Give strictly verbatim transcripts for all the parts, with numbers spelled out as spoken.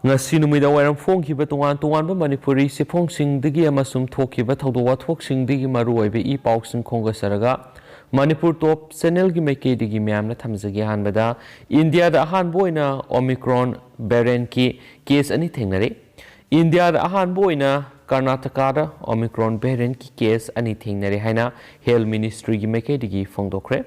ꯉꯁꯤ ꯅꯨꯃꯤꯗꯥꯡ ꯋꯥꯏꯔꯝ ꯐꯣꯡꯈꯤꯕ ꯇꯣꯉꯥꯟ ꯇꯣꯉꯥꯟꯕ ꯃꯅꯤꯄꯨꯔꯤ ꯆꯦꯐꯣꯡꯁꯤꯡꯗꯒꯤ ꯑꯃꯁꯨꯡ ꯊꯣꯛꯈꯤꯕ ꯊꯧꯗꯣꯛ ꯋꯥꯊꯣꯛꯁꯤꯡꯗꯒꯤ ꯃꯔꯨꯑꯣꯏꯕ ꯏ ꯄꯥꯎꯁꯤꯡ ꯈꯣꯝꯒꯠꯆꯔꯒ, ꯃꯅꯤꯄꯨꯔ ꯇꯣꯞ ꯆꯦꯅꯦꯜꯒꯤ ꯃꯥꯏꯀꯩꯗꯒꯤ ꯃꯌꯥꯝꯅ ꯊꯝꯖꯒꯦ꯫ ꯑꯍꯥꯟꯕꯗ, ꯏꯟꯗꯤꯌꯥꯗ ꯑꯍꯥꯟꯕ ꯑꯣꯏꯅ ꯑꯣꯃꯤꯀ꯭ꯔꯣꯟ ꯚꯦꯔꯤꯌꯦꯟꯠꯀꯤ ꯀꯦꯁ ꯑꯅꯤ ꯊꯦꯡꯅꯔꯦ꯫ ꯏꯟꯗꯤꯌꯥꯗ ꯑꯍꯥꯟꯕ ꯑꯣꯏꯅ ꯀꯔꯅꯥꯇꯀꯥꯗ ꯑꯣꯃꯤꯀ꯭ꯔꯣꯟ ꯚꯦꯔꯤꯌꯦꯟꯠꯀꯤ ꯀꯦꯁ ꯑꯅꯤ ꯊꯦꯡꯅꯔꯦ ꯍꯥꯏꯅ ꯍꯦꯜꯊ ꯃꯤꯅꯤꯁꯇ꯭ꯔꯤꯒꯤ ꯃꯥꯏꯀꯩꯗꯒꯤ ꯐꯣꯡꯗꯣꯛꯈ꯭ꯔꯦ꯫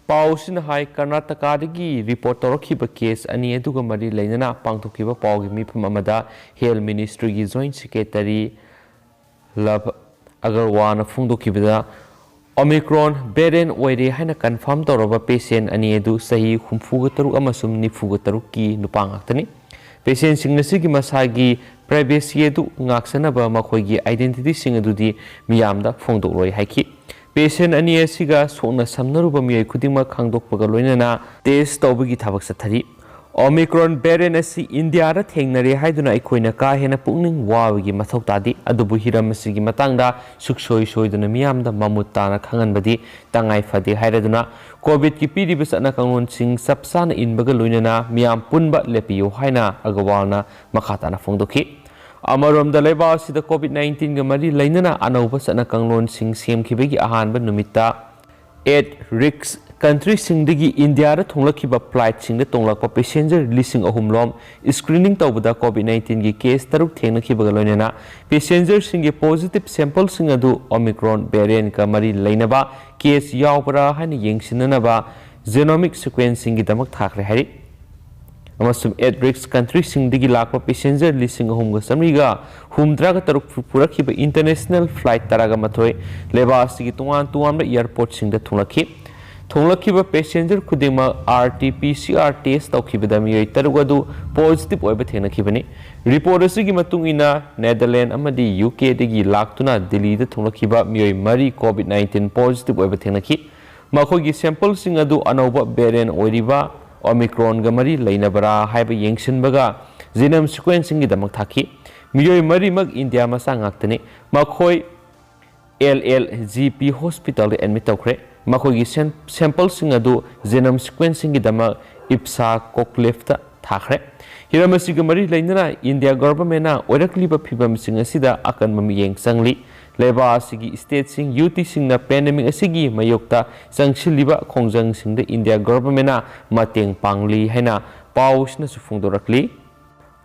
ꯄꯥꯎ ꯑꯁꯤꯅ ꯍꯥꯏ, ꯀꯔꯅꯥꯇꯀꯥꯗꯒꯤ ꯔꯤꯄꯣꯔꯠ ꯇꯧꯔꯛꯈꯤꯕ ꯀꯦꯁ ꯑꯅꯤ ꯑꯗꯨꯒ ꯃꯔꯤ ꯂꯩꯅꯅ ꯄꯥꯡꯊꯣꯛꯈꯤꯕ ꯄꯥꯎꯒꯤ ꯃꯤꯐꯝ ꯑꯃꯗ ꯍꯦꯜꯊ ꯃꯤꯅꯤꯁꯇ꯭ꯔꯤꯒꯤ ꯖꯣꯏꯟꯠ ꯁꯦꯀ꯭ꯔꯦꯇꯔꯤ ꯂꯚ ꯑꯒꯔꯋꯥꯜꯅ ꯐꯣꯡꯗꯣꯛꯈꯤꯕꯗ, ꯑꯣꯃꯤꯀ꯭ꯔꯣꯟ ꯚꯦꯔꯤꯌꯦꯟꯠ ꯑꯣꯏꯔꯦ ꯍꯥꯏꯅ ꯀꯟꯐꯥꯔꯝ ꯇꯧꯔꯕ ꯄꯦꯁꯦꯟꯠ ꯑꯅꯤ ꯑꯗꯨ ꯆꯍꯤ ꯍꯨꯝꯐꯨꯒ ꯇꯔꯨꯛ ꯑꯃꯁꯨꯡ ꯅꯤꯐꯨꯒ ꯇꯔꯨꯛꯀꯤ ꯅꯨꯄꯥ ꯉꯥꯛꯇꯅꯤ꯫ ꯄꯦꯁꯦꯟꯠꯁꯤꯡ ꯑꯁꯤꯒꯤ ꯃꯁꯥꯒꯤ ꯄ꯭ꯔꯥꯏꯚꯦꯁꯤ ꯑꯗꯨ ꯉꯥꯛꯁꯦꯟꯅꯕ ꯃꯈꯣꯏꯒꯤ ꯑꯥꯏꯗꯦꯟꯇꯤꯇꯤꯁꯤꯡ ꯑꯗꯨꯗꯤ ꯃꯤꯌꯥꯝꯗ ꯐꯣꯡꯗꯣꯛꯂꯣꯏ ꯍꯥꯏꯈꯤ꯫ ꯄꯦꯁꯦꯟꯠ ꯑꯅꯤ ꯑꯁꯤꯒ ꯁꯣꯛꯅ ꯁꯝꯅꯔꯨꯕ ꯃꯤꯑꯣꯏ ꯈꯨꯗꯤꯡꯃꯛ ꯈꯪꯗꯣꯛꯄꯒ ꯂꯣꯏꯅꯅ ꯇꯦꯁ ꯇꯧꯕꯒꯤ ꯊꯕꯛ ꯆꯠꯊꯔꯤ꯫ ꯑꯣꯃꯤꯀ꯭ꯔꯣꯟ ꯚꯦꯔꯤꯌꯦꯟꯠ ꯑꯁꯤ ꯏꯟꯗꯤꯌꯥꯗ ꯊꯦꯡꯅꯔꯦ ꯍꯥꯏꯗꯨꯅ ꯑꯩꯈꯣꯏꯅ ꯀꯥ ꯍꯦꯟꯅ ꯄꯨꯛꯅꯤꯡ ꯋꯥꯕꯒꯤ ꯃꯊꯧ ꯇꯥꯗꯦ, ꯑꯗꯨꯕꯨ ꯍꯤꯔꯝ ꯑꯁꯤꯒꯤ ꯃꯇꯥꯡꯗ ꯁꯨꯛꯁꯣꯏ ꯁꯣꯏꯗꯅ ꯃꯤꯌꯥꯝꯗ ꯃꯃꯨꯠ ꯇꯥꯅ ꯈꯪꯍꯟꯕꯗꯤ ꯇꯉꯥꯏ ꯐꯗꯦ ꯍꯥꯏꯔꯗꯨꯅ, ꯀꯣꯚꯤꯗꯀꯤ ꯄꯤꯔꯤꯕ ꯆꯠꯅ ꯀꯥꯡꯂꯣꯟꯁꯤꯡ ꯆꯞ ꯆꯥꯅ ꯏꯟꯕꯒ ꯂꯣꯏꯅꯅ ꯃꯤꯌꯥꯝ ꯄꯨꯟꯕ ꯂꯦꯞꯄꯤꯌꯨ ꯍꯥꯏꯅ ꯑꯒꯔꯋꯥꯜꯅ ꯃꯈꯥ ꯇꯥꯅ ꯐꯣꯡꯗꯣꯛꯈꯤ꯫ ꯑꯃꯔꯣꯝꯗ, ꯂꯩꯕꯥꯛ ꯑꯁꯤꯗ ꯀꯣꯚꯤꯗ ꯅꯥꯏꯟꯇꯤꯟꯒ ꯃꯔꯤ ꯂꯩꯅꯅ ꯑꯅꯧꯕ ꯆꯠꯅ ꯀꯥꯡꯂꯣꯟꯁꯤꯡ ꯁꯦꯝꯈꯤꯕꯒꯤ ꯑꯍꯥꯟꯕ ꯅꯨꯃꯤꯠꯇ, ꯑꯦꯠ ꯔꯤꯁꯛ ꯀꯟꯇ꯭ꯔꯤꯁꯤꯡꯗꯒꯤ ꯏꯟꯗꯤꯌꯥꯗ ꯊꯨꯡꯂꯛꯈꯤꯕ ꯐ꯭ꯂꯥꯏꯠꯁꯤꯡꯗ ꯇꯣꯡꯂꯛꯄ ꯄꯦꯁꯦꯟꯖꯔ ꯂꯤꯁꯤꯡ ꯑꯍꯨꯝ ꯂꯣꯝ ꯁ꯭ꯀ꯭ꯔꯤꯅꯤꯡ ꯇꯧꯕꯗ ꯀꯣꯚꯤꯗ ꯅꯥꯏꯟꯇꯤꯟꯒꯤ ꯀꯦꯁ ꯇꯔꯨꯛ ꯊꯦꯡꯅꯈꯤꯕꯒ ꯂꯣꯏꯅꯅ ꯄꯦꯁꯦꯟꯖꯔꯁꯤꯡꯒꯤ ꯄꯣꯖꯤꯇꯤꯚ ꯁꯦꯝꯄꯜꯁꯤꯡ ꯑꯗꯨ ꯑꯣꯃꯤꯀ꯭ꯔꯣꯟ ꯚꯦꯔꯤꯌꯦꯟꯠꯀ ꯃꯔꯤ ꯂꯩꯅꯕ ꯀꯦꯁ ꯌꯥꯎꯕ꯭ꯔꯥ ꯍꯥꯏꯅ ꯌꯦꯡꯁꯤꯟꯅꯅꯕ ꯖꯦꯅꯣꯃꯤꯛ ꯁꯤꯀ꯭ꯋꯦꯟꯁꯤꯡꯒꯤꯗꯃꯛ ꯊꯥꯈ꯭ꯔꯦ ꯍꯥꯏꯔꯤ꯫ ꯑꯃꯁꯨꯡ ꯑꯦꯠ ꯔꯤꯁꯛ ꯀꯟꯇ꯭ꯔꯤꯁꯤꯡꯗꯒꯤ ꯂꯥꯛꯄ ꯄꯦꯁꯦꯟꯖꯔ ꯂꯤꯁꯤꯡ ꯑꯍꯨꯝꯒ ꯆꯥꯃꯔꯤꯒ ꯍꯨꯝꯗ꯭ꯔꯥꯒ ꯇꯔꯨꯛ ꯄꯨꯔꯛꯈꯤꯕ ꯏꯟꯇꯔꯅꯦꯁꯅꯦꯜ ꯐ꯭ꯂꯥꯏꯠ ꯇꯔꯥꯒ ꯃꯥꯊꯣꯏ ꯂꯩꯕꯥꯛ ꯑꯁꯤꯒꯤ ꯇꯣꯉꯥꯟ ꯇꯣꯉꯥꯟꯕ ꯑꯦꯌꯔꯄꯣꯔꯠꯁꯤꯡꯗ ꯊꯨꯡꯂꯛꯈꯤ꯫ ꯊꯣꯡꯂꯛꯈꯤꯕ ꯄꯦꯁꯦꯟꯖꯔ ꯈꯨꯗꯤꯡꯃꯛ R T P C R test ꯇꯧꯈꯤꯕꯗ ꯃꯤꯑꯣꯏ ꯇꯔꯨꯛ ꯑꯗꯨ ꯄꯣꯖꯤꯇꯤꯚ ꯑꯣꯏꯕ ꯊꯦꯡꯅꯈꯤꯕꯅꯤ꯫ ꯔꯤꯄꯣꯔꯠ ꯑꯁꯤꯒꯤ ꯃꯇꯨꯡ ꯏꯟꯅ, ꯅꯦꯗꯔꯂꯦꯟꯗ ꯑꯃꯗꯤ ꯌꯨ ꯀꯦꯗꯒꯤ ꯂꯥꯛꯇꯨꯅ ꯗꯤꯜꯂꯤꯗ ꯊꯨꯡꯂꯛꯈꯤꯕ ꯃꯤꯑꯣꯏ ꯃꯔꯤ ꯀꯣꯚꯤꯗ ꯅꯥꯏꯟꯇꯤꯟ ꯄꯣꯖꯤꯇꯤꯚ ꯑꯣꯏꯕ ꯊꯦꯡꯅꯈꯤ꯫ ꯃꯈꯣꯏꯒꯤ ꯁꯦꯝꯄꯜꯁꯤꯡ ꯑꯗꯨ ꯑꯅꯧꯕ ꯚꯦꯔꯤꯌꯦꯟꯠ ꯑꯣꯏꯔꯤꯕ ꯑꯣꯃꯤꯀ꯭ꯔꯣꯟꯒ ꯃꯔꯤ ꯂꯩꯅꯕ꯭ꯔꯥ ꯍꯥꯏꯕ ꯌꯦꯡꯁꯤꯟꯕꯒ ꯖꯤꯅꯣꯝ ꯁꯤꯀ꯭ꯋꯦꯟꯁꯤꯡꯒꯤꯗꯃꯛ ꯊꯥꯈꯤ꯫ ꯃꯤꯑꯣꯏ ꯃꯔꯤꯃꯛ ꯏꯟꯗꯤꯌꯥ ꯃꯆꯥ ꯉꯥꯛꯇꯅꯤ꯫ ꯃꯈꯣꯏ ꯑꯦꯜ ꯑꯦꯜ ꯖꯤ ꯄꯤ ꯍꯣꯁꯄꯤꯇꯥꯜꯗ ꯑꯦꯗꯃꯤꯠ ꯇꯧꯈ꯭ꯔꯦ꯫ ꯃꯈꯣꯏꯒꯤ ꯁꯦꯝ-, ꯁꯦꯝꯄꯜꯁꯤꯡ ꯑꯗꯨ ꯖꯤꯅꯣꯝ ꯁꯤꯀ꯭ꯋꯦꯟꯁꯤꯡꯒꯤꯗꯃꯛ ꯏꯞꯁꯥ ꯀꯣꯛꯂꯦꯕꯇ ꯊꯥꯈ꯭ꯔꯦ꯫ ꯍꯤꯔꯝ ꯑꯁꯤꯒ ꯃꯔꯤ ꯂꯩꯅꯅ ꯏꯟꯗꯤꯌꯥ ꯒꯣꯚꯔꯟꯃꯦꯟꯠꯅ ꯑꯣꯏꯔꯛꯂꯤꯕ ꯐꯤꯕꯝꯁꯤꯡ ꯑꯁꯤꯗ ꯑꯀꯟꯕ ꯃꯤꯠꯌꯦꯡ ꯆꯪꯂꯤ꯫ ꯂꯩꯕꯥꯛ ꯑꯁꯤꯒꯤ ꯁ꯭ꯇꯦꯠꯁꯤꯡ, ꯌꯨꯇꯤꯁꯤꯡꯅ ꯄꯦꯟꯗꯦꯃꯤꯛ ꯑꯁꯤꯒꯤ ꯃꯥꯌꯣꯛꯇ ꯆꯪꯁꯤꯜꯂꯤꯕ ꯈꯣꯡꯖꯪꯁꯤꯡꯗ ꯏꯟꯗꯤꯌꯥ ꯒꯣꯚꯔꯟꯃꯦꯟꯠꯅ ꯃꯇꯦꯡ ꯄꯥꯡꯂꯤ ꯍꯥꯏꯅ ꯄꯥꯎꯁꯤꯅꯁꯨ ꯐꯣꯡꯗꯣꯔꯛꯂꯤ꯫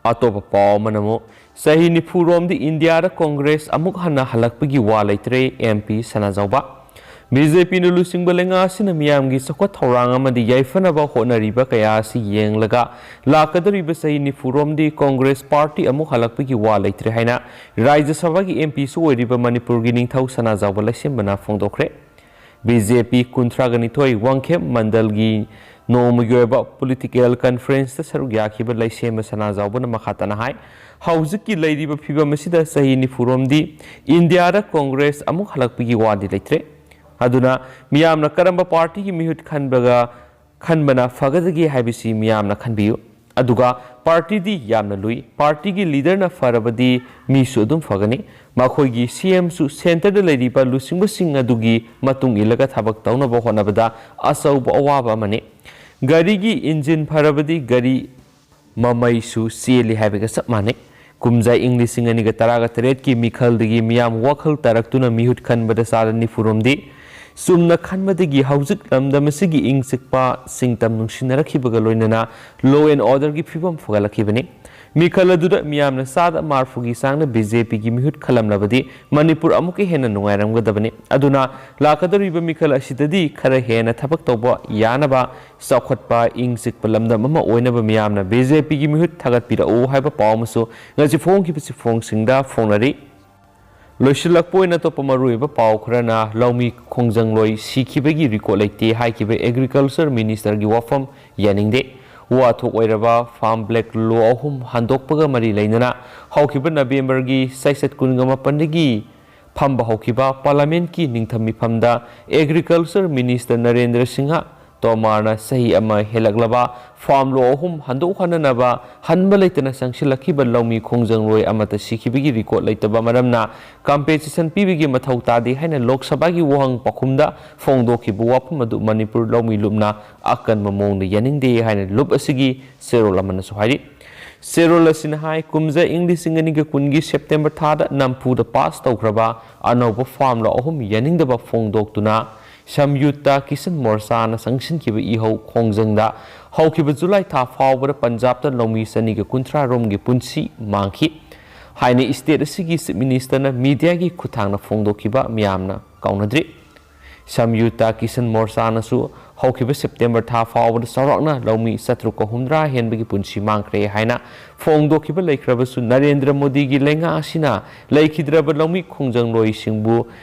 ꯑꯇꯣꯞꯄ ꯄꯥꯎ ꯑꯃꯅ ꯑꯃꯨꯛ, ꯆꯍꯤ ꯅꯤꯐꯨ ꯔꯣꯝꯗꯤ ꯏꯟꯗꯤꯌꯥꯗ ꯀꯣꯡꯒ꯭ꯔꯦꯁ ꯑꯃꯨꯛ ꯍꯟꯅ ꯍꯜꯂꯛꯄꯒꯤ ꯋꯥ ꯂꯩꯇ꯭ꯔꯦ, ꯑꯦꯝ ꯄꯤ ꯁꯅꯥꯖꯥꯎꯕ꯫ ꯕꯤ ꯖꯦ ꯄꯤꯅ ꯂꯨꯆꯤꯡꯕ ꯂꯩꯉꯥꯛ ꯑꯁꯤꯅ ꯃꯤꯌꯥꯝꯒꯤ ꯆꯥꯎꯈꯠ ꯊꯧꯔꯥꯡ ꯑꯃꯗꯤ ꯌꯥꯏꯐꯅꯕ ꯍꯣꯠꯅꯔꯤꯕ ꯀꯌꯥ ꯑꯁꯤ ꯌꯦꯡꯂꯒ ꯂꯥꯛꯀꯗꯧꯔꯤꯕ ꯆꯍꯤ ꯅꯤꯐꯨ ꯔꯣꯝꯗꯤ ꯀꯣꯡꯒ꯭ꯔꯦꯁ ꯄꯥꯔꯇꯤ ꯑꯃꯨꯛ ꯍꯜꯂꯛꯄꯒꯤ ꯋꯥ ꯂꯩꯇ꯭ꯔꯦ ꯍꯥꯏꯅ ꯔꯥꯖ꯭ꯌ ꯁꯚꯥꯒꯤ ꯑꯦꯝ ꯄꯤꯁꯨ ꯑꯣꯏꯔꯤꯕ ꯃꯅꯤꯄꯨꯔꯒꯤ ꯅꯤꯡꯊꯧ ꯁꯅꯥꯖꯥꯎꯕ ꯂꯩꯁꯦꯝꯕꯅ ꯐꯣꯡꯗꯣꯛꯈ꯭ꯔꯦ꯫ ꯕꯤ ꯖꯦ ꯄꯤ ꯀꯨꯟꯊ꯭ꯔꯥꯒ ꯅꯤꯊꯣꯏ ꯋꯥꯡꯈꯦꯝ ꯃꯟꯗꯜꯒꯤ ꯅꯣꯡꯃꯒꯤ ꯑꯣꯏꯕ ꯄꯣꯂꯤꯇꯤꯀꯦꯜ ꯀꯟꯐꯔꯦꯟꯁꯇ ꯁꯔꯨꯛ ꯌꯥꯈꯤꯕ ꯂꯩꯁꯦꯝꯕ ꯁꯅꯥꯖꯥꯎꯕꯅ ꯃꯈꯥ ꯇꯥꯅ ꯍꯥꯏ, ꯍꯧꯖꯤꯛꯀꯤ ꯂꯩꯔꯤꯕ ꯐꯤꯕꯝ ꯑꯁꯤꯗ ꯆꯍꯤ ꯅꯤꯐꯨ ꯔꯣꯝꯗꯤ ꯏꯟꯗꯤꯌꯥꯗ ꯀꯣꯡꯒ꯭ꯔꯦꯁ ꯑꯃꯨꯛ ꯍꯜꯂꯛꯄꯒꯤ ꯋꯥꯗꯤ ꯂꯩꯇ꯭ꯔꯦ꯫ ꯑꯗꯨꯅ ꯃꯤꯌꯥꯝꯅ ꯀꯔꯝꯕ ꯄꯥꯔꯇꯤꯒꯤ ꯃꯤꯍꯨꯠ ꯈꯟꯕꯒ, ꯈꯟꯕꯅ ꯐꯒꯗꯒꯦ ꯍꯥꯏꯕꯁꯤ ꯃꯤꯌꯥꯝꯅ ꯈꯟꯕꯤꯌꯨ꯫ ꯑꯗꯨꯒ ꯄꯥꯔꯇꯤꯗꯤ ꯌꯥꯝꯅ ꯂꯨꯏ꯫ ꯄꯥꯔꯇꯤꯒꯤ ꯂꯤꯗꯔꯅ ꯐꯔꯕꯗꯤ ꯃꯤꯁꯨ ꯑꯗꯨꯝ ꯐꯒꯅꯤ꯫ ꯃꯈꯣꯏꯒꯤ ꯁꯤ ꯑꯦꯝꯁꯨ ꯁꯦꯟꯇꯔꯗ ꯂꯩꯔꯤꯕ ꯂꯨꯆꯤꯡꯕꯁꯤꯡ ꯑꯗꯨꯒꯤ ꯃꯇꯨꯡ ꯏꯜꯂꯒ ꯊꯕꯛ ꯇꯧꯅꯕ ꯍꯣꯠꯅꯕꯗ ꯑꯆꯧꯕ ꯑꯋꯥꯕ ꯑꯃꯅꯤ꯫ ꯒꯥꯔꯤꯒꯤ ꯏꯟꯖꯤꯟ ꯐꯔꯕꯗꯤ ꯒꯥꯔꯤ ꯃꯃꯩꯁꯨ ꯆꯦꯜꯂꯤ ꯍꯥꯏꯕꯒ ꯆꯞ ꯃꯥꯟꯅꯩ꯫ ꯀꯨꯝꯖꯥ ꯏꯪ ꯂꯤꯁꯤꯡ ꯑꯅꯤꯒ ꯇꯔꯥꯒ ꯇꯔꯦꯠꯀꯤ ꯃꯤꯈꯜꯗꯒꯤ ꯃꯤꯌꯥꯝ ꯋꯥꯈꯜ ꯇꯥꯔꯛꯇꯨꯅ ꯃꯤꯍꯨꯠ ꯈꯟꯕꯗ ꯆꯥꯗ ꯅꯤꯐꯨ ꯔꯣꯝꯗꯤ ꯆꯨꯝꯅ ꯈꯟꯕꯗꯒꯤ ꯍꯧꯖꯤꯛ ꯂꯝꯗꯝ ꯑꯁꯤꯒꯤ ꯏꯪ ꯆꯤꯛꯄ ꯁꯤꯡꯇꯝ ꯅꯨꯡꯁꯤꯅꯔꯛꯈꯤꯕꯒ ꯂꯣꯏꯅꯅ law and orderꯒꯤ ꯐꯤꯕꯝ ꯐꯒꯠꯂꯛꯈꯤꯕꯅꯤ꯫ ꯃꯤꯈꯜ ꯑꯗꯨꯗ ꯃꯤꯌꯥꯝꯅ ꯆꯥꯗ ꯃꯔꯐꯨꯒꯤ ꯆꯥꯡꯅ ꯕꯤ ꯖꯦ ꯄꯤꯒꯤ ꯃꯤꯍꯨꯠ ꯈꯜꯂꯝꯂꯕꯗꯤ ꯃꯅꯤꯄꯨꯔ ꯑꯃꯨꯛꯀ ꯍꯦꯟꯅ ꯅꯨꯡꯉꯥꯏꯔꯝꯒꯗꯕꯅꯤ꯫ ꯑꯗꯨꯅ ꯂꯥꯛꯀꯗꯧꯔꯤꯕ ꯃꯤꯈꯜ ꯑꯁꯤꯗꯗꯤ ꯈꯔ ꯍꯦꯟꯅ ꯊꯕꯛ ꯇꯧꯕ ꯌꯥꯅꯕ ꯆꯥꯎꯈꯠꯄ ꯏꯪ ꯆꯤꯛꯄ ꯂꯝꯗꯝ ꯑꯃ ꯑꯣꯏꯅꯕ ꯃꯤꯌꯥꯝꯅ ꯕꯤ ꯖꯦ ꯄꯤꯒꯤ ꯃꯤꯍꯨꯠ ꯊꯥꯒꯠꯄꯤꯔꯛꯎ ꯍꯥꯏꯕ ꯄꯥꯎ ꯑꯃꯁꯨ ꯉꯁꯤ ꯐꯣꯡꯈꯤꯕꯁꯤ ꯐꯣꯡꯁꯤꯡꯗ ꯐꯣꯡꯅꯔꯤ꯫ ꯂꯣꯏꯁꯤꯜꯂꯛꯄ ꯑꯣꯏꯅ ꯑꯇꯣꯞꯄ ꯃꯔꯨꯑꯣꯏꯕ ꯄꯥꯎ ꯈꯔꯅ ꯂꯧꯃꯤ ꯈꯣꯡꯖꯪꯂꯣꯏ ꯁꯤꯈꯤꯕꯒꯤ ꯔꯦꯀꯣꯔꯗ ꯂꯩꯇꯦ ꯍꯥꯏꯈꯤꯕ ꯑꯦꯒ꯭ꯔꯤꯀꯜꯆꯔ ꯃꯤꯅꯤꯁꯇꯔꯒꯤ ꯋꯥꯐꯝ ꯌꯥꯅꯤꯡꯗꯦ꯫ ꯋꯥꯊꯣꯛ ꯑꯣꯏꯔꯕ ꯐꯥꯔꯝ ꯕ꯭ꯂꯦꯛ ꯂꯣ ꯑꯍꯨꯝ ꯍꯟꯗꯣꯛꯄꯒ ꯃꯔꯤ ꯂꯩꯅꯅ ꯍꯧꯈꯤꯕ ꯅꯕꯦꯝꯕꯔꯒꯤ ꯆꯩꯆꯠ ꯀꯨꯟꯒ ꯃꯥꯄꯟꯗꯒꯤ ꯐꯝꯕ ꯍꯧꯈꯤꯕ ꯄꯥꯔꯂꯥꯃꯦꯟꯠꯀꯤ ꯅꯤꯡꯊꯝ ꯃꯤꯐꯝꯗ ꯑꯦꯒ꯭ꯔꯤꯀꯜꯆꯔ ꯃꯤꯅꯤꯁꯇꯔ ꯅꯔꯦꯟꯗ꯭ꯔ ꯁꯤꯡꯍ ꯇꯣꯃꯥꯔꯅ ꯆꯍꯤ ꯑꯃ ꯍꯦꯜꯂꯛꯂꯕ ꯐꯥꯔꯝ ꯂꯣ ꯑꯍꯨꯝ ꯍꯟꯗꯣꯛ ꯍꯟꯅꯅꯕ ꯍꯟꯕ ꯂꯩꯇꯅ ꯆꯪꯁꯤꯜꯂꯛꯈꯤꯕ ꯂꯧꯃꯤ ꯈꯣꯡꯖꯪꯂꯣꯏ ꯑꯃꯠꯇ ꯁꯤꯈꯤꯕꯒꯤ ꯔꯤꯀꯣꯔꯗ ꯂꯩꯇꯕ ꯃꯔꯝꯅ ꯀꯝꯄꯦꯟꯁꯦꯁꯟ ꯄꯤꯕꯒꯤ ꯃꯊꯧ ꯇꯥꯗꯦ ꯍꯥꯏꯅ ꯂꯣꯛ ꯁꯚꯥꯒꯤ ꯋꯥꯍꯪ ꯄꯥꯎꯈꯨꯝꯗ ꯐꯣꯡꯗꯣꯛꯈꯤꯕ ꯋꯥꯐꯝ ꯑꯗꯨ ꯃꯅꯤꯄꯨꯔ ꯂꯧꯃꯤ ꯂꯨꯞꯅ ꯑꯀꯟꯕ ꯃꯑꯣꯡꯗ ꯌꯥꯅꯤꯡꯗꯦ ꯍꯥꯏꯅ ꯂꯨꯞ ꯑꯁꯤꯒꯤ ꯆꯦꯔꯣꯜ ꯑꯃꯅꯁꯨ ꯍꯥꯏꯔꯤ꯫ ꯆꯦꯔꯣꯜ ꯑꯁꯤꯅ ꯍꯥꯏ, ꯀꯨꯝꯖꯥ ꯏꯪ ꯂꯤꯁꯤꯡ ꯑꯅꯤꯒ ꯀꯨꯟꯒꯤ ꯁꯦꯞꯇꯦꯝꯕꯔ ꯊꯥꯗ ꯅꯝꯐꯨꯗ ꯄꯥꯁ ꯇꯧꯈ꯭ꯔꯕ ꯑꯅꯧꯕ ꯐꯥꯔꯝ ꯂꯣ ꯑꯍꯨꯝ ꯌꯥꯅꯤꯡꯗꯕ ꯐꯣꯡꯗꯣꯛꯇꯨꯅ ꯁꯝꯌꯨꯛꯇ ꯀꯤꯁꯟ ꯃꯣꯔꯆꯥꯅ ꯆꯪꯁꯤꯟꯈꯤꯕ ꯏꯍꯧ ꯈꯣꯡꯖꯪꯗ ꯍꯧꯈꯤꯕ ꯖꯨꯂꯥꯏ ꯊꯥ ꯐꯥꯎꯕꯗ ꯄꯟꯖꯥꯕꯇ ꯂꯧꯃꯤ ꯆꯅꯤꯒ ꯀꯨꯟꯊ꯭ꯔꯥ ꯔꯣꯝꯒꯤ ꯄꯨꯟꯁꯤ ꯃꯥꯡꯈꯤ ꯍꯥꯏꯅ ꯏꯁꯇꯦꯠ ꯑꯁꯤꯒꯤ ꯆꯤꯐ ꯃꯤꯅꯤꯁꯇꯔꯅ ꯃꯤꯗꯤꯌꯥꯒꯤ ꯈꯨꯠꯊꯥꯡꯗ ꯐꯣꯡꯗꯣꯛꯈꯤꯕ ꯃꯤꯌꯥꯝꯅ ꯀꯥꯎꯅꯗ꯭ꯔꯤ꯫ ꯁꯝꯌꯨꯛꯇ ꯀꯤꯁꯟ ꯃꯣꯔꯆꯥꯅꯁꯨ ꯍꯧꯈꯤꯕ ꯁꯦꯞꯇꯦꯝꯕꯔ ꯊꯥ ꯐꯥꯎꯕꯗ ꯆꯥꯎꯔꯥꯛꯅ ꯂꯧꯃꯤ ꯆꯥꯇ꯭ꯔꯨꯛꯀ ꯍꯨꯝꯗ꯭ꯔꯥ ꯍꯦꯟꯕꯒꯤ ꯄꯨꯟꯁꯤ ꯃꯥꯡꯈ꯭ꯔꯦ ꯍꯥꯏꯅ ꯐꯣꯡꯗꯣꯛꯈꯤꯕ ꯂꯩꯈ꯭ꯔꯕꯁꯨ, ꯅꯔꯦꯟꯗ꯭ꯔ ꯃꯣꯗꯤꯒꯤ ꯂꯩꯉꯥꯛ ꯑꯁꯤꯅ ꯂꯩꯈꯤꯗ꯭ꯔꯕ ꯂꯧꯃꯤ ꯈꯣꯡꯖꯪꯂꯣꯏꯁꯤꯡꯕꯨ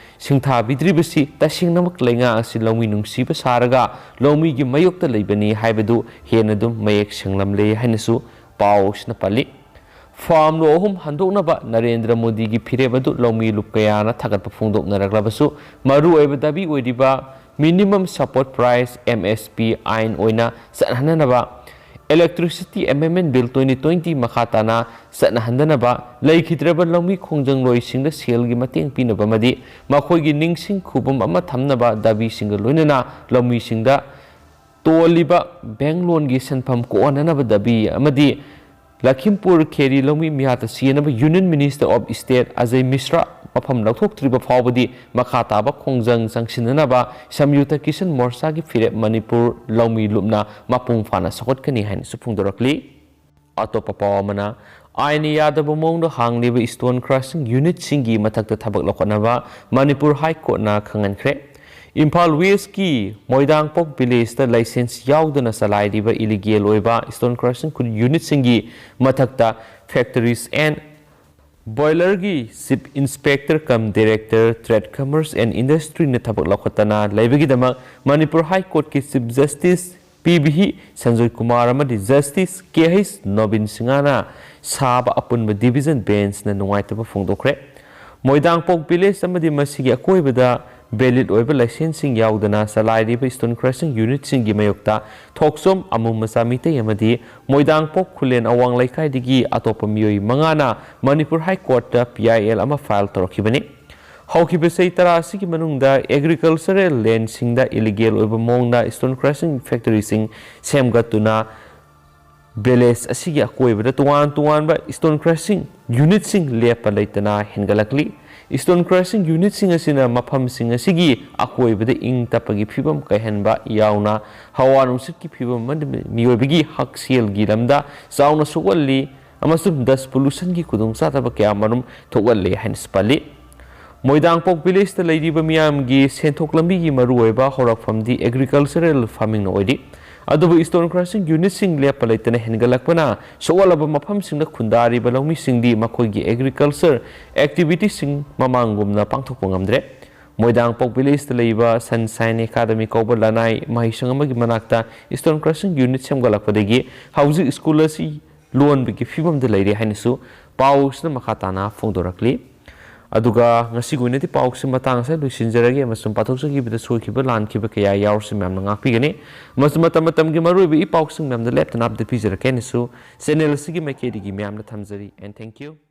ꯁꯤꯡꯊꯥꯕꯤꯗ꯭ꯔꯤꯕꯁꯤ ꯇꯁꯦꯡꯅꯃꯛ ꯂꯩꯉꯥꯛ ꯑꯁꯤ ꯂꯧꯃꯤ ꯅꯨꯡꯁꯤꯕ ꯁꯥꯔꯒ ꯂꯧꯃꯤꯒꯤ ꯃꯥꯌꯣꯛꯇ ꯂꯩꯕꯅꯤ ꯍꯥꯏꯕꯗꯨ ꯍꯦꯟꯅ ꯑꯗꯨꯝ ꯃꯌꯦꯛ ꯁꯦꯡꯂꯝꯂꯦ ꯍꯥꯏꯅꯁꯨ ꯄꯥꯎ ꯑꯁꯤꯅ ꯄꯜꯂꯤ꯫ ꯐꯥꯔꯝ ꯂꯣ ꯑꯍꯨꯝ ꯍꯟꯗꯣꯛꯅꯕ ꯅꯔꯦꯟꯗ꯭ꯔ ꯃꯣꯗꯤꯒꯤ ꯐꯤꯔꯦꯞ ꯑꯗꯨ ꯂꯧꯃꯤ ꯂꯨꯞ ꯀꯌꯥꯅ ꯊꯥꯒꯠꯄ ꯐꯣꯡꯗꯣꯛꯅꯔꯛꯂꯕꯁꯨ, ꯃꯔꯨꯑꯣꯏꯕ ꯗꯥꯕꯤ ꯑꯣꯏꯔꯤꯕ Minimum Support Price, M S P, ꯑꯥꯏꯟ ꯑꯣꯏꯅ ꯆꯠꯍꯟꯅꯅꯕ, Electricity Amendment Bill twenty twenty ꯃꯈꯥ ꯇꯥꯅ ꯆꯠꯅꯍꯟꯗꯅꯕ, ꯂꯩꯈꯤꯗ꯭ꯔꯕ ꯂꯧꯃꯤ ꯈꯣꯡꯖꯪꯂꯣꯏꯁꯤꯡꯗ ꯁꯦꯜꯒꯤ ꯃꯇꯦꯡ ꯄꯤꯅꯕ ꯑꯃꯗꯤ ꯃꯈꯣꯏꯒꯤ ꯅꯤꯡꯁꯤꯡ ꯈꯨꯕꯝ ꯑꯃ ꯊꯝꯅꯕ ꯗꯥꯕꯤꯁꯤꯡꯒ ꯂꯣꯏꯅꯅ ꯂꯧꯃꯤꯁꯤꯡꯗ ꯇꯣꯜꯂꯤꯕ ꯕꯦꯡꯛ ꯂꯣꯟꯒꯤ ꯁꯦꯟꯐꯝ ꯀꯣꯛꯍꯟꯅꯅꯕ ꯗꯥꯕꯤ ꯑꯃꯗꯤ ꯂꯈꯤꯝꯄꯨꯔ ꯈꯦꯔꯤ ꯂꯧꯃꯤ ꯃꯤꯍꯥꯠꯇ ꯁꯤꯖꯤꯟꯅꯕ Union Minister of State Ajay ꯃꯤꯁ꯭ꯔꯥ ꯃꯐꯝ ꯂꯧꯊꯣꯛꯇ꯭ꯔꯤꯕ ꯐꯥꯎꯕꯗꯤ ꯃꯈꯥ ꯇꯥꯕ ꯈꯣꯡꯖꯪ ꯆꯪꯁꯤꯟꯅꯅꯕ ꯁꯝꯌꯨꯛꯇ ꯀꯤꯁꯟ ꯃꯣꯔꯆꯥꯒꯤ ꯐꯤꯔꯦꯞ ꯃꯅꯤꯄꯨꯔ ꯂꯧꯃꯤ ꯂꯨꯞꯅ ꯃꯄꯨꯡ ꯐꯥꯅ ꯁꯧꯒꯠꯀꯅꯤ ꯍꯥꯏꯅꯁꯨ ꯐꯣꯡꯗꯣꯔꯛꯂꯤ꯫ ꯑꯇꯣꯞꯄ ꯄꯥꯎ ꯑꯃꯅ, ꯑꯥꯏꯟꯅ ꯌꯥꯗꯕ ꯃꯑꯣꯡꯗ ꯍꯥꯡꯂꯤꯕ stone crushing unitꯁꯤꯡꯒꯤ ꯃꯊꯛꯇ ꯊꯕꯛ ꯂꯧꯈꯠꯅꯕ ꯃꯅꯤꯄꯨꯔ ꯍꯥꯏ ꯀꯣꯔꯠꯅ ꯈꯪꯍꯟꯈ꯭ꯔꯦ꯫ ꯏꯝꯐꯥꯜ ꯋꯦꯁꯀꯤ ꯃꯣꯏꯗꯥꯡꯄꯣꯛ ꯚꯤꯂꯦꯖꯇ ꯂꯥꯏꯁꯦꯟꯁ ꯌꯥꯎꯗꯅ ꯆꯂꯥꯏꯔꯤꯕ ꯏꯂꯤꯒꯦꯜ ꯑꯣꯏꯕ stone crushing unitꯁꯤꯡꯒꯤ ꯃꯊꯛꯇ factories and boilerꯒꯤ chief inspector cum director, trade, commerce and industryꯅ ꯊꯕꯛ ꯂꯧꯈꯠꯇꯅ ꯂꯩꯕꯒꯤꯗꯃꯛ ꯃꯅꯤꯄꯨꯔ ꯍꯥꯏ ꯀꯣꯔꯠꯀꯤ Chief Justice P V Sanjoy Kumar ꯑꯃꯗꯤ Justice ꯀꯦ ꯑꯩꯆ ꯅꯣꯕꯤꯟ ꯁꯤꯡꯍꯅ ꯁꯥꯕ ꯑꯄꯨꯟꯕ division benchꯅ ꯅꯨꯡꯉꯥꯏꯇꯕ ꯐꯣꯡꯗꯣꯛꯈ꯭ꯔꯦ꯫ ꯃꯣꯏꯗꯥꯡꯄꯣꯛ ꯚꯤꯂꯦꯖ ꯑꯃꯗꯤ ꯃꯁꯤꯒꯤ ꯑꯀꯣꯏꯕꯗ ꯚꯦꯂꯤꯠ ꯑꯣꯏꯕ ꯂꯥꯏꯁꯦꯟꯁꯁꯤꯡ ꯌꯥꯎꯗꯅ ꯆꯂꯥꯏꯔꯤꯕ ꯁ꯭ꯇꯣꯟ ꯀ꯭ꯔꯁꯤꯡ ꯌꯨꯅꯤꯠꯁꯤꯡꯒꯤ ꯃꯥꯌꯣꯛꯇ ꯊꯣꯛꯆꯣꯝ, ꯑꯃꯨ ꯃꯆꯥ ꯃꯤꯇꯩ ꯑꯃꯗꯤ ꯃꯣꯏꯗꯥꯡꯄꯣꯛ ꯈꯨꯂꯦꯟ ꯑꯋꯥꯡ ꯂꯩꯀꯥꯏꯗꯒꯤ ꯑꯇꯣꯞꯄ ꯃꯤꯑꯣꯏ ꯃꯉꯥꯅ ꯃꯅꯤꯄꯨꯔ ꯍꯥꯏ ꯀꯣꯔꯠꯇ ꯄꯤ ꯑꯥꯏ ꯑꯦꯜ ꯑꯃ ꯐꯥꯏꯜ ꯇꯧꯔꯛꯈꯤꯕꯅꯤ꯫ ꯍꯧꯈꯤꯕ ꯆꯍꯤ ꯇꯔꯥ ꯑꯁꯤꯒꯤ ꯃꯅꯨꯡꯗ ꯑꯦꯒ꯭ꯔꯤꯀꯜꯆꯔꯦꯜ ꯂꯦꯟꯁꯤꯡꯗ ꯏꯂꯤꯒꯦꯜ ꯑꯣꯏꯕ ꯃꯑꯣꯡꯗ ꯁ꯭ꯇꯣꯟ ꯀ꯭ꯔꯁꯤꯡ ꯐꯦꯛꯇꯔꯤꯁꯤꯡ ꯁꯦꯝꯒꯠꯇꯨꯅ ꯚꯤꯂꯦꯖ ꯑꯁꯤꯒꯤ ꯑꯀꯣꯏꯕꯗ ꯇꯣꯉꯥꯟ ꯇꯣꯉꯥꯟꯕ ꯁ꯭ꯇꯣꯟ ꯀ꯭ꯔꯁꯤꯡ ꯌꯨꯅꯤꯠꯁꯤꯡ ꯂꯦꯞꯄ ꯂꯩꯇꯅ ꯍꯦꯟꯒꯠꯂꯛꯂꯤ꯫ ꯁ꯭ꯇꯣꯟ ꯀ꯭ꯔꯁꯤꯡ ꯌꯨꯅꯤꯠꯁꯤꯡ ꯑꯁꯤꯅ ꯃꯐꯝꯁꯤꯡ ꯑꯁꯤꯒꯤ ꯑꯀꯣꯏꯕꯗ ꯏꯪ ꯇꯞꯄꯒꯤ ꯐꯤꯕꯝ ꯀꯥꯏꯍꯟꯕ ꯌꯥꯎꯅ ꯍꯋꯥ ꯅꯨꯡꯁꯤꯠꯀꯤ ꯐꯤꯕꯝ ꯑꯃꯗꯤ ꯃꯤꯑꯣꯏꯕꯒꯤ ꯍꯛꯁꯦꯜꯒꯤ ꯂꯝꯗ ꯆꯥꯎꯅ ꯁꯣꯛꯍꯜꯂꯤ ꯑꯃꯁꯨꯡ ꯗꯁ ꯄꯣꯂꯨꯁꯟꯒꯤ ꯈꯨꯗꯣꯡꯆꯥꯗꯕ ꯀꯌꯥ ꯑꯃꯔꯣꯝ ꯊꯣꯛꯍꯜꯂꯦ ꯍꯥꯏꯅꯁꯨ ꯄꯜꯂꯤ꯫ ꯃꯣꯏꯗꯥꯡꯄꯣꯛ ꯚꯤꯂꯦꯖꯇ ꯂꯩꯔꯤꯕ ꯃꯤꯌꯥꯝꯒꯤ ꯁꯦꯟꯊꯣꯛ ꯂꯝꯕꯤꯒꯤ ꯃꯔꯨꯑꯣꯏꯕ ꯍꯧꯔꯛꯐꯝꯗꯤ ꯑꯦꯒ꯭ꯔꯤꯀꯜꯆꯔꯦꯜ ꯐꯥꯔꯃꯤꯡꯅ ꯑꯣꯏꯔꯤ꯫ ꯑꯗꯨꯕꯨ ꯁ꯭ꯇꯣꯟ ꯀ꯭ꯔꯁꯤꯡ ꯌꯨꯅꯤꯠꯁꯤꯡ ꯂꯦꯞꯄ ꯂꯩꯇꯅ ꯍꯦꯟꯒꯠꯂꯛꯄꯅ ꯁꯣꯛꯍꯜꯂꯕ ꯃꯐꯝꯁꯤꯡꯗ ꯈꯨꯟꯗꯥꯔꯤꯕ ꯂꯧꯃꯤꯁꯤꯡꯗꯤ ꯃꯈꯣꯏꯒꯤ ꯑꯦꯒ꯭ꯔꯤꯀꯜꯆꯔ ꯑꯦꯛꯇꯤꯚꯤꯇꯤꯁꯤꯡ ꯃꯃꯥꯡꯒꯨꯝꯅ ꯄꯥꯡꯊꯣꯛꯄ ꯉꯝꯗ꯭ꯔꯦ꯫ ꯃꯣꯏꯗꯥꯡꯄꯣꯛ ꯚꯤꯂꯦꯖꯇ ꯂꯩꯕ ꯁꯟꯁꯥꯏꯟ ꯑꯦꯀꯥꯗꯃꯤ ꯀꯧꯕ ꯂꯅꯥꯏ ꯃꯍꯩꯁꯪ ꯑꯃꯒꯤ ꯃꯅꯥꯛꯇ ꯁ꯭ꯇꯣꯟ ꯀ꯭ꯔꯁꯤꯡ ꯌꯨꯅꯤꯠ ꯁꯦꯝꯒꯠꯂꯛꯄꯗꯒꯤ ꯍꯧꯖꯤꯛ ꯁ꯭ꯀꯨꯜ ꯑꯁꯤ ꯂꯣꯟꯕꯒꯤ ꯐꯤꯕꯝꯗ ꯂꯩꯔꯦ ꯍꯥꯏꯅꯁꯨ ꯄꯥꯎꯁꯤꯅ ꯃꯈꯥ ꯇꯥꯅ ꯐꯣꯡꯗꯣꯔꯛꯂꯤ꯫ ꯑꯗꯨꯒ ꯉꯁꯤꯒꯤ ꯑꯣꯏꯅꯗꯤ ꯄꯥꯎꯁꯤ ꯃꯇꯥꯡ ꯑꯁꯤꯗ ꯂꯣꯏꯁꯤꯟꯖꯔꯒꯦ, ꯑꯃꯁꯨꯡ ꯄꯥꯊꯣꯛꯆꯈꯤꯕꯗ ꯁꯣꯏꯈꯤꯕ ꯂꯥꯟꯈꯤꯕ ꯀꯌꯥ ꯌꯥꯎꯔꯁꯨ ꯃꯌꯥꯝꯅ ꯉꯥꯛꯄꯤꯒꯅꯤ꯫ ꯑꯃꯁꯨꯡ ꯃꯇꯝ ꯃꯇꯝꯒꯤ ꯃꯔꯨꯑꯣꯏꯕ ꯏ ꯄꯥꯎꯁꯤꯡ ꯃꯌꯥꯝꯗ ꯂꯦꯞꯇꯅ ꯑꯞꯗꯦꯠ ꯄꯤꯖꯔꯛꯀꯦ ꯍꯥꯏꯅꯁꯨ ꯆꯦꯅꯦꯜ ꯑꯁꯤꯒꯤ ꯃꯥꯏꯀꯩꯗꯒꯤ ꯃꯌꯥꯝꯗ ꯊꯝꯖꯔꯤ꯫ And thank you꯫